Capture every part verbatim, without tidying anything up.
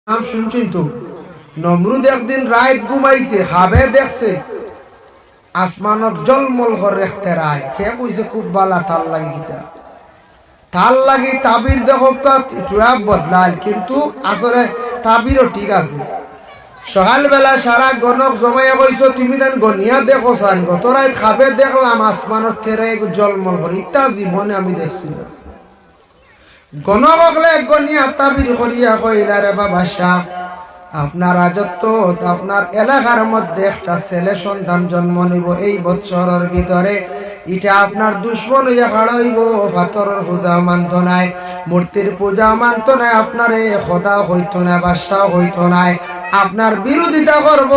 নাম শুনছইন তো? নমরুদ একদিন রাইত ঘুমাইছে, খাবে দেখছে আসমানত জলমল করের এক তেরায়। হে কইছে, "খুব বালা, তার লাগি কিতা?" তার লাগি তাবির দেখউক্কা, থুড়া বদলাইল, কিন্তু আসলে তাবিরও ঠিক আছে। সকালবেলা সারা গণক জমাইয়া কইছো, "তুমি তান গনিয়া দেখো চাইন, গত রাইত খাবে দেখলাম আসমানর তেরায় জলমল করের, ইতা জীবনে আমি দেখছি না।" গণক অকলে গনিয়া তাবির করিয়া কইলা, "রে বাবা সাব, আপনার রাজত্ব, আপনার এলাকার মধ্যে একটা ছেলে সন্তান জন্ম নিব এই বছরর ভিতরে। ইটা আপনার দুশমন অইয়া খাড়া অইব, পাথরর পূজা মানতো নায়, মূর্তির পূজা মানতো নায়, আপনারে খোদা কইতো নায়, বাদশা কইতো নায়, আপনার বিরোধিতা করব,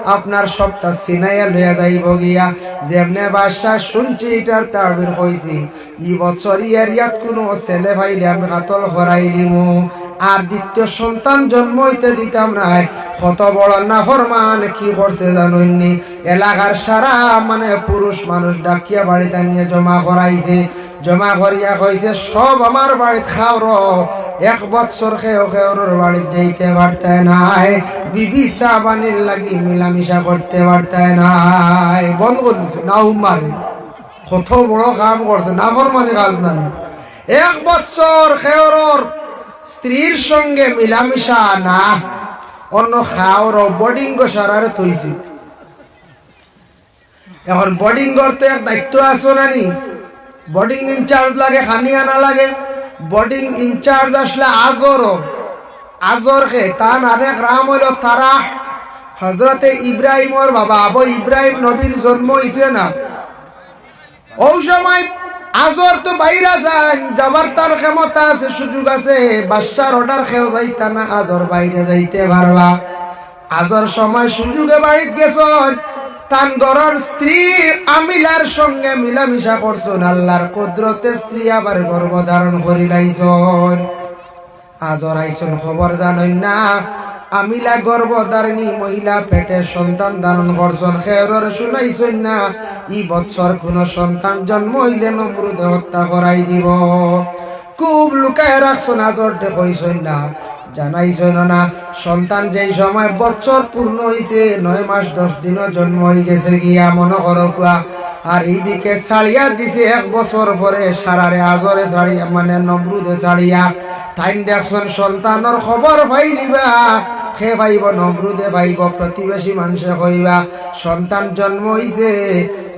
আপনার সবটা ছিনাইয়া লইয়া যাইব গিয়া।" যেমনে বাদশা শুনছি, ইটার তাবির কইছি, "ই বছর ই এরিয়াত কুনু ছেলে পাইলে আমি কাতল করাইলিমু, আর দ্বিতীয় সন্তান জন্ম অইতে দিতাম নায়।" কত বড় নাফরমান, কি করছে জানইননি? এলাকার সারা মানে পুরুষ মানুষ ডাকিয়া বাড়িত আনিয়া জমা করাইছে। জমা করিয়া কইছে, "সব আমার বাড়িত খাওরো, এক বছর কেউ কেউরর বাড়িত যাইতে পারতায় নায়, বিবি সাবানির লাগি মিলামিশা করতে পারতায় নায়।" বন্ধ করি দিছে, না উমারে। কত বড় কাম করছে, নাফরমানি কাজ নানি। এক বছর কেউরর স্ত্রীর সঙ্গে মিলামিশা না, অন্য খাওরো, বোর্ডিং গো সারারে থইছে। এখন বোর্ডিং গর তো এক দায়িত্ব আছে নানি, বোর্ডিং ইনচার্জ লাগে, খানি আনা লাগে। বোর্ডিং ইনচার্জ আসলে আজরও, আজর কে, তান আরেক নাম অইলো তারাহ। হজরতে ইব্রাহিমর বাবা, আবু ইব্রাহিম নবীর জন্ম অইছে না, অউ সময় আজর তো বাইরা যাইন, যাবার তার ক্ষমতা আছে, সুযোগ আছে, বাদশার অর্ডার কেউ যাইতা না, আজর বাইরে যাইতে পারবা। আজর সময় সুযোগে বাড়িত গেছইন, তান ঘরর স্ত্রী আমিলার সঙ্গে মিলামিশা করছইন, আল্লার কুদরতে স্ত্রী আবার গর্ভ ধারণ করিলাইছইন। আজর আইছইন খবর জানইন না, আমিলা গর্ভধারিণী মহিলা পেটে সন্তান ধারণ করছইন, কেউরর শুনাইছইন না, ই বছর কুনু সন্তান জন্ম অইলে নমরুদে হত্যা করাই দিব। খুব লুকায় রাখছইন, আজররে কইছইন না, জানাইছইন না। সন্তান যেই সময় বছর পূর্ণ অইছে, নয় মাস দশ দিনও জন্ম অইগেছে গিয়া, মনো করউক্কা। আর ইদিকে ছাড়িয়া দিছে এক বছর পরে সারারে আজরে ছাড়িয়া, মানে নমরুদে ছাড়িয়া। তাইন দেখছইন সন্তানর খবর পাইলিবা, কে পাইব? নমরুদে পাইব, প্রতিবেশী মানষে কইবা। সন্তান জন্ম অইছে,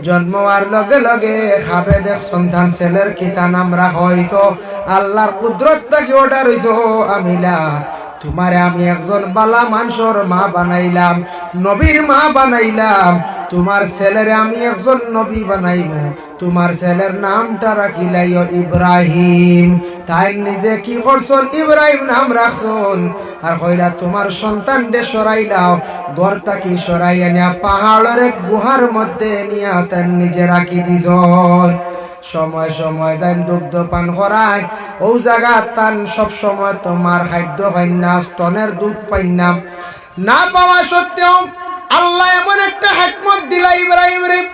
জন্ম অওয়ার লগে লগে খাবে দেখ সন্তান ছেলের কিতা নাম রাখো অইতো। আল্লার কুদরত থাকি অর্ডার অইছে, "ও আমিলা, তুমারে আমি একজন বালা মানষর মা বানাইলাম, নবীর মা বানাইলাম, তুমার ছেলেরে আমি একজন নবী বানাইমু, তুমার ছেলের নামটা রাখিলাইও ইব্রাহিম।" তাইন নিজে কি করছইন? ইব্রাহিম নাম রাখছইন। আর কইলা, "তুমার সন্তানরে সরাইলাও, ঘর থাকি সরাইয়া নিয়া পাহাড়র এক গুহার মধ্যে নিয়া তাইন নিজে রাখি দিছইন।" সময় সময় যাইন দুগ্ধ পান করাইন, অউ জাগাত তান সব সময় তো মার খাদ্য পাইন না, স্তনের দুধ পাইন না। না পাওয়া সত্ত্বেও আল্লায় এমন একটা হেকমত দিলা ইব্রাহিমরে,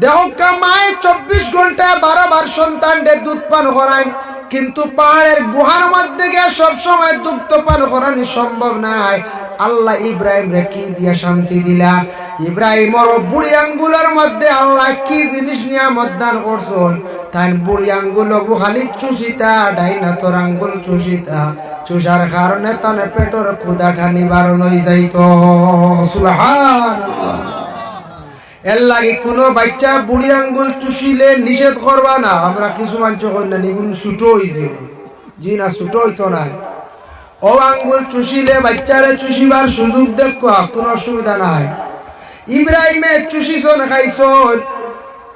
দেখউক্কা, মায়ে চব্বিশ ঘন্টায় বারো বার সন্তানরে দুধ পান করাইন, কিন্তু পাহাড়র গুহার মধ্যে গিয়া সব সময় দুগ্ধ পান করানি সম্ভব নায়। আল্লায় ইব্রাহিমরে কি দিয়া শান্তি দিলা? ইব্রাহিমর বুড়ি আঙ্গুলর মধ্যে আল্লায় কি জিনিস নিয়ামত দান করছইন? তাইন বুড়ি আঙ্গুল অগু খালি চুষিতা, ডাইন আতর আঙ্গুল চুষিতা, চুষার কারণে তান পেটর ক্ষুধাটা নিবারণ অইযাইতো। সুবহানাল্লাহ। এরলাগি কুনু বাইচ্চা বুড়ি আঙ্গুল চুষিলে নিষেধ করবা না। আমরা কিছু মানষে কইন না, "ইগুন ছুটো অইযিবো।" জি না, ছুটো অইতো নায়। অউ আঙ্গুল চুষিলে বাইচ্চারে চুষিবার সুযোগ দেউক্কা, কুনু অসুবিধা নাই। ইব্রাহিমে চুষিছইন, খাইছইন,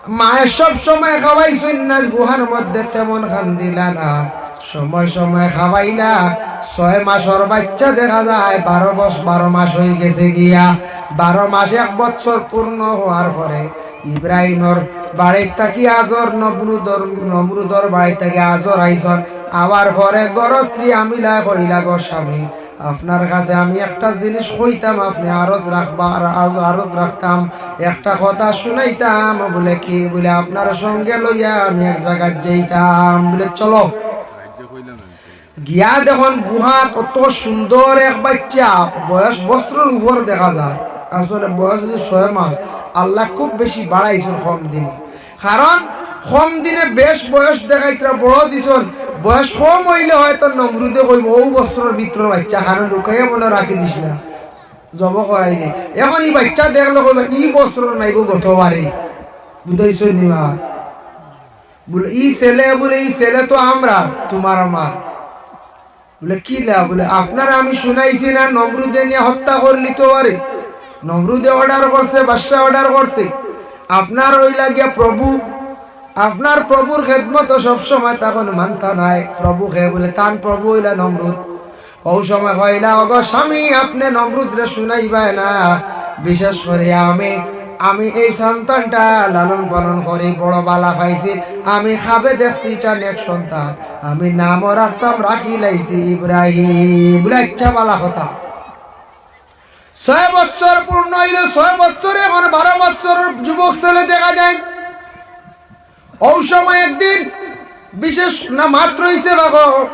মায়ে সব সময় খাওয়াইছইন না, গুহার মধ্যে তেমন খান দিলা না, সময় সময় খাওয়াইলা। ছয় মাসর বাইচ্চা দেখা যায় বারো বছ-, বারো মাস অইগেছে গিয়া। বারো মাস, এক বছর পূর্ণ অওয়ার পরে ইব্রাহিমর বাড়িত থাকি আজর নমরুদর, নমরুদর বাড়িত থাকি আজর আইছইন। আওয়ার পরে ঘরর স্ত্রী আমিলায় কইলা, "গো স্বামী, আপনার কাছে আমি একটা জিনিস কইতাম, আপনে আরজ রাখবা, আর আরজ, আরজ রাখতাম, একটা কথা শুনাইতাম।" বুলে, "কি?" বুলে, "আপনার সঙ্গে লইয়া আমি এক জাগাত যাইতাম।" বুলে, "চলো।" গিয়া দেখইন গুহাত অত সুন্দর এক বাইচ্চা, বয়স বছরর উপর দেখা যায়। আসলে বয়স অইছে ছয় মাস। আল্লায় খুব বেশি বাড়াইছইন কম দিনে। কারণ কম দিনে বেশ বয়স দেখাইতরা বড় দিছইন। বয়স কম অইলে হয়তো নমরুদে কইবো, "অউ বছরর ভিতরর বাইচ্চা, কারণ লুকাইয়া মনো রাখি দিস না, জব করাই দে।" এখন ই বাইচ্চা দেখলে কইবো, "ই বছরর নাইগো, গতবারর।" বুঝাইছইন নি বা? বুলে, "ই ছেলে, বুলে, ই ছেলে তো আমরার, তুমার আমার।" বুলে, "কিলা?" বুলে, "আপনারে আমি হুনাইছি না, নমরুদে নিয়া হত্যা করিলিতো পারে। নমরুদে order করছে, বাদশা order করছে। আপনার অইলা গিয়া প্রভু, আপনার প্রভুর খেদমতো সবসময় থাকইন, মানতা নায়। প্রভু কে?" বুলে, "তান প্রভু অইলা নমরুদ।" অউ সময় কইলা, "ওগো স্বামী, আপনে নমরুদরে হুনাইবায় না। বিশেষ করি আমি, আমি এই সন্তানটা লালন পালন করি, বড় ভালা পাইছি। আমি খাবে দেখছি ইটা নেক সন্তান। আমি নামও রাখতাম, রাখিলাইছি ইব্রাহিম।" বুলে, "আইচ্ছা, ভালা কথা।" ছয় বছর পূর্ণ অইলো, ছয় বছরে এখন বারো বছরর যুবক ছেলে দেখা যায়। অউ সময় একদিন বিশেষ না মাত্র অইছে বাগো,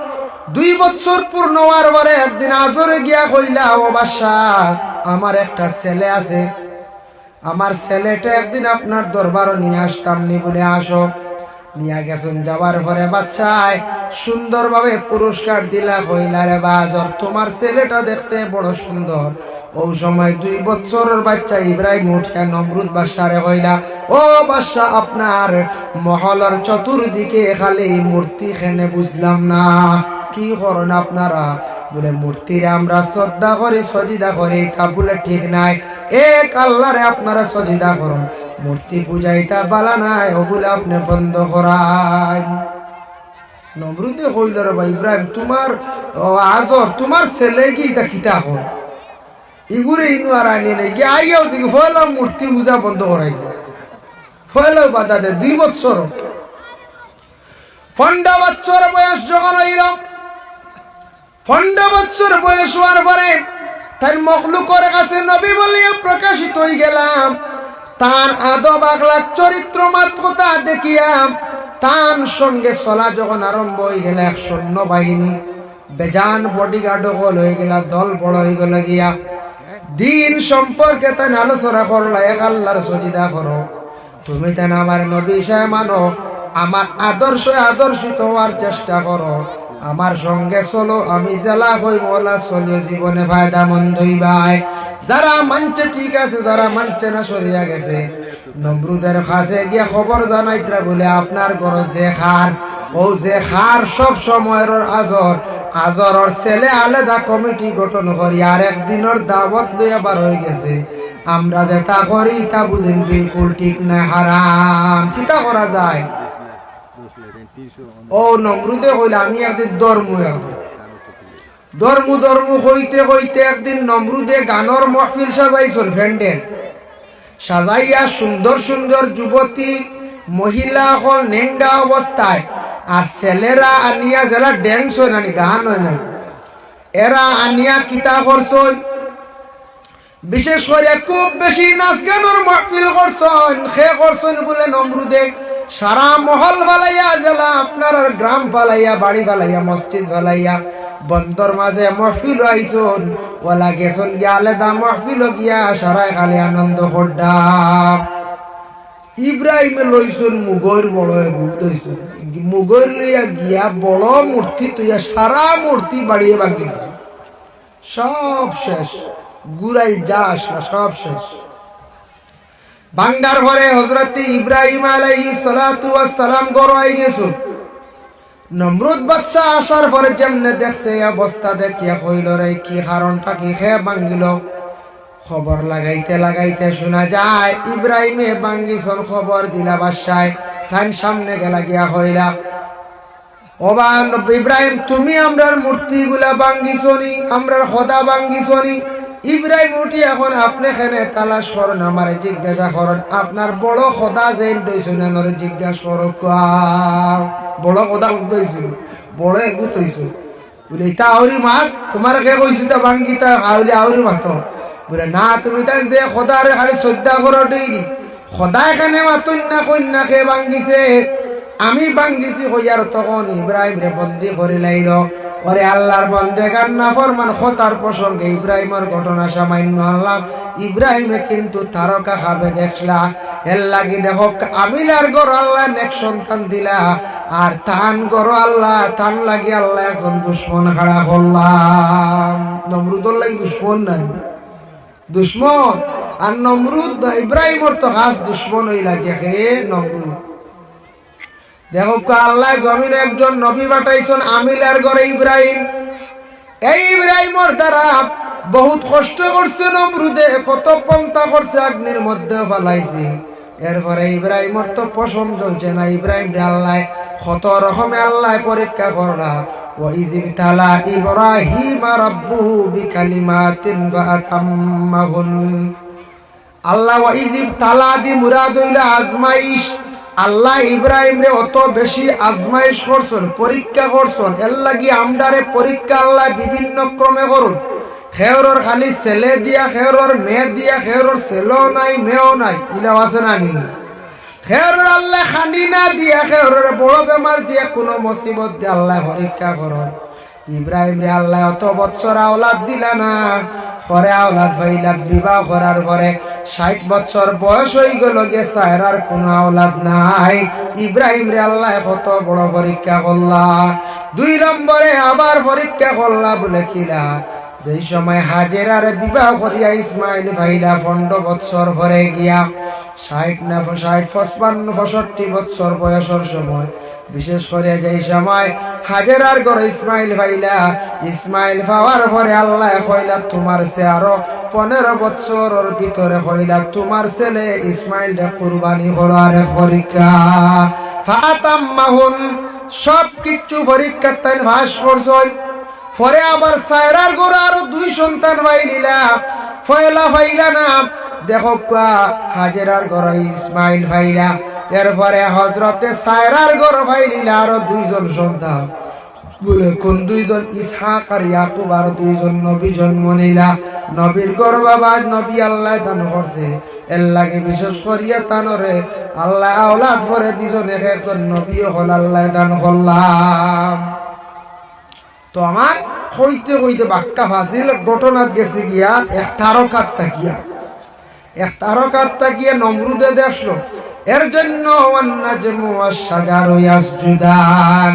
দুই বছর পূর্ণ অওয়ার পরে একদিন আজরে গিয়া কইলা, "ও বাদশা, আমার একটা ছেলে আছে, আমার ছেলেটা একদিন আপনার দরবারো নিয়া আসতাম নি।" বুলে, "আসো।" নিয়া গেছইন, যাওয়ার পরে বাদশায় সুন্দরভাবে পুরস্কার দিলা, কইলা, "রে বা আজর, তুমার ছেলেটা দেখতে বড় সুন্দর।" অউ সময় দুই বছরর বাইচ্চা ইব্রাহিম উঠিয়া নমরুদ বাদশারে কইলা, "ও বাদশা, আপনার মহলর চতুর্দিকে খালি মূর্তি কেনে বুঝলাম না, কি করইন আপনারা?" বুলে, "মূর্তিরে আমরা শ্রদ্ধা করি, সজিদা করি।" তা বুলে, "ঠিক নায়, এক আল্লারে আপনারা সজিদা করইন, মূর্তি পূজা ইতা ভালা নায়, অগুলা আপনে বন্ধ করাইন।" নমরুদে কইলো, "রে বা ইব্রাহিম, তুমার, ও আজর, তুমার ছেলেগি ইতা কিতা কয়? ইগুরে ইনো আর আনিয়া নেই, গিয়া আইয়াউ দেখি পয়লাউ মূর্তি পূজা বন্ধ করাই দে, পয়লাউ বাধা দে।" দুই বছর, পনরো বছর বয়স যখন অইলো, পনরো বছর বয়স অওয়ার পরে তাইন মখলুকর কাছে নবী বলিয়া প্রকাশিত অইগেলা। তান আদব আখলাক চরিত্র মাত কথা দেখিয়া তান সঙ্গে চলা যখন আরম্ভ অইগেলা, এক সৈন্যবাহিনী, বেজান bodyguard অকল অইগেলা, দল বড় অইগেলো গিয়া। দ্বীন সম্পর্কে তাইন আলোচনা করলা, এক আল্লার সজিদা করো, তুমি তাইন আমার নবী হিসাবে মানো, আমার আদর্শে আদর্শিত অওয়ার চেষ্টা করো, আমার সঙ্গে চলো, আমি যেলা কইমু অলা চলিও, জীবনে ফায়দামন্দ অইবায়। যারা মানছে ঠিক আছে, যারা মানছে না সরিয়া গেছে। নমরুদের কাছে গিয়া খবর জানাইতরা বুলে, "আপনার ঘরো যে খার, অউ যে খার সব সময়র আজর, আজরর ছেলে আলাদা কমিটি গঠন করি আর একদিনর দাওয়াত লইয়া বার অইগেছে।" আমরা যেতা করি, ইতা বুঝইন বিলকুল ঠিক নায়, হারাম। কিতা করা যায়? অউ নমরুদে কইলা, "আমি একদিন ধরমু, একদিন ধরমু, ধরমু।" কইতে কইতে একদিন নমরুদে গানর মহফিল সাজাইছইন, প্যান্ডেল সাজাইয়া সুন্দর সুন্দর যুবতী, মহিলা অকল নেংগা অবস্থায়, আর ছেলেরা আনিয়া যেলা dance অয় নানি, গান অয় নানি, এরা আনিয়া কিতা করছইন, বিশেষ করিয়া খুব বেশি নাচ গানর মাহফিল করছইন। কে করছইন বুলে নমরুদে। সারা মহল ফালাইয়া যেলা আপনারার গ্রাম ফালাইয়া, বাড়ি ফালাইয়া, মসজিদ ফালাইয়া, বন্দর মাঝে মাহফিল আইছইন, অলা গেছইন গিয়া আলাদা মাহফিল গিয়া সারায় খালি আনন্দ কররা। ইব্রাহিমে লইছইন মুগর বড় এগু থইছইন, মুগর লইয়া গিয়া বড় মূর্তি থইয়া সারা মূর্তি বাড়িয়ে ভাঙ্গি দিছইন। সব শেষ, গুড়াইল যা আসলা সব শেষ। ভাঙ্গার পরে হযরতে ইব্রাহিম আলাইহিস সালাতু ওয়াস সালাম ঘরো আইগেছইন। নমরুদ বাদশা আসার পরে যেমনে দেখছে এই অবস্থা দেখিয়া কইলো, "রে, কি কারণটা কি? কে ভাঙ্গিলো?" খবর লাগাইতে লাগাইতে হুনা যায় ইব্রাহিমে ভাঙ্গিছইন। খবর দিলা বাদশায়, তান সামনে গেলা গিয়া কইলা, "ও বা ইব্রাহিম, তুমি আমরার মূর্তিগুলা ভাঙ্গিছো নি, আমরার খোদা ভাঙ্গিছো নি?" ইব্রাহিম উঠি, "এখন আপনে কেনে তালাশ করইন, আমারে জিজ্ঞাসা করইন, আপনার বড় খোদা যেইন রইছইন এনরে জিজ্ঞাসা করউক্কা।" বড় খোদা কইছিল, বড় এগু থইছো। বুলে, "ইতা আউরি মাত, তুমারে কে কইছে ইতা ভাঙ্গিতা, আউলি আউরি মাতো।" বুলে, "না, তুমি তাইন যে খোদারে খালি সইজদা করো ডেইলি, খোদায় কেনে মাতইন না, কইন না কে ভাঙ্গিছে, আমি ভাঙ্গিছি কইয়ার।" তখন ইব্রাহিমরে বন্দি করিলাইলো। ওরে আল্লাহর বন্দেগান, নাফরমান কথার প্রসঙ্গে ইব্রাহিমর ঘটনা সামান্য আনলাম। ইব্রাহিমে কিন্তু তারকা খাবে দেখলা। এর লাগি দেখো, আমিলার ঘরো আল্লায় নেক সন্তান দিলা, আর তান ঘরো আল্লায়, তান লাগি আল্লায় একজন দুশমন খাড়া করলা। নমরুদর লাগি দুশমন না, দুশমন। আর নমরুদ ইব্রাহিমর তো খাস দুশমন অইলা গিয়া, হে নমরুদ। দেখো, আল্লায় জমিনো একজন নবী পাঠাইছইন, আমিলার ঘরো ইব্রাহিম। এই ইব্রাহিমর দ্বারা বহুত কষ্ট করছে নমরুদে, কত পন্থা করছে, আগ্নির মধ্যে ফালাইছে। এরপরে ইব্রাহিমর তো পশম জ্বলছে না, ইব্রাহিমরে আল্লায় কত রকমে আল্লায় পরীক্ষা করলা। وإذ ابتلى إبراهيم ربه بكلمات فأتمهن। আল্লায় ওয়া ইজ ইবতালা দি মুরাদ অইলো আজমাইশ। আল্লায় ইব্রাহিমরে অত বেশি আজমাইশ করছইন, পরীক্ষা করছইন, এর লাগি আমরারে পরীক্ষা আল্লায় বিভিন্ন ক্রমে করইন। কেউরর খালি ছেলে দিয়া, কেউরর মেয়ে দিয়া, কেউরর ছেলেও নাই, মেয়েও নাই, ইলাও আছে না নি? কেউরর আল্লায় খানি না দিয়া, কেউরর বড় বেমার দিয়া, কুনু মুসিবত দিয়া আল্লায় পরীক্ষা করইন। ইব্রাহিমরে আল্লায় অত বৎসর আওলাদ দিলা না, পরে আওলাদ পাইলা, বিবাহ করার পরে ষাইট বৎসর বয়স অইগেলো গিয়া, সারার কুনু আওলাদ নাই। ইব্রাহিমরে আল্লায় কত বড় পরীক্ষা করলা। দুই নম্বরে আবার পরীক্ষা করলা বলে কিলা, যেই সময় হাজেরারে বিবাহ করিয়া ইসমাইল পাইলা, পনরো বৎসর পরে গিয়া, ষাইট না, ষাইট, পঁচপান্ন, পঁয়ষট্টি বৎসর বয়সর সময়, বিশেষ করিয়া যেই সময় হাজেরার ঘরো ইসমাইল পাইলা, ইসমাইল পাওয়ার পরে আল্লায় কইলা, "তুমার সে আরো পনরো বৎসরর ভিতরে কইলা, তুমার ছেলে ইসমাইলরে কুরবানি করো।" আরেক পরীক্ষা। ফাতাম্মাহুন, সব কিচ্ছু পরীক্ষাত তাইন পাস করছইন। পরে আবার সারার ঘরো আরো দুই সন্তান পাইলিলা, পয়লা পাইলা না। দেখো কুয়া, হাজেরার ঘরো ইসমাইল পাইলা, এরপরে হজরতে সারার ঘরো পাইলিলা আরো দুইজন সন্তান। বলে কুন দুইজন? ইসহাক আর ইয়াকুব, আরো দুইজন নবী জন্ম নিলা। নবীর ঘরো বাবা নবী আল্লায় দান করছে, এর লাগি বিশেষ করিয়া তানরে আল্লায় আওলাদ পরে দিছইন, এক একজন নবী অকল আল্লায় দান করলা। তো আমার কইতে কইতে বাক্কা ফাজিল ঘটনাত গেছি গিয়া এক তারকাত থাকিয়া, এক তারকাত থাকিয়া নমরুদে দেখলো। এর জন্য ওয়ান নাজমু ওয়াশ শাজারু ইয়াসজুদান।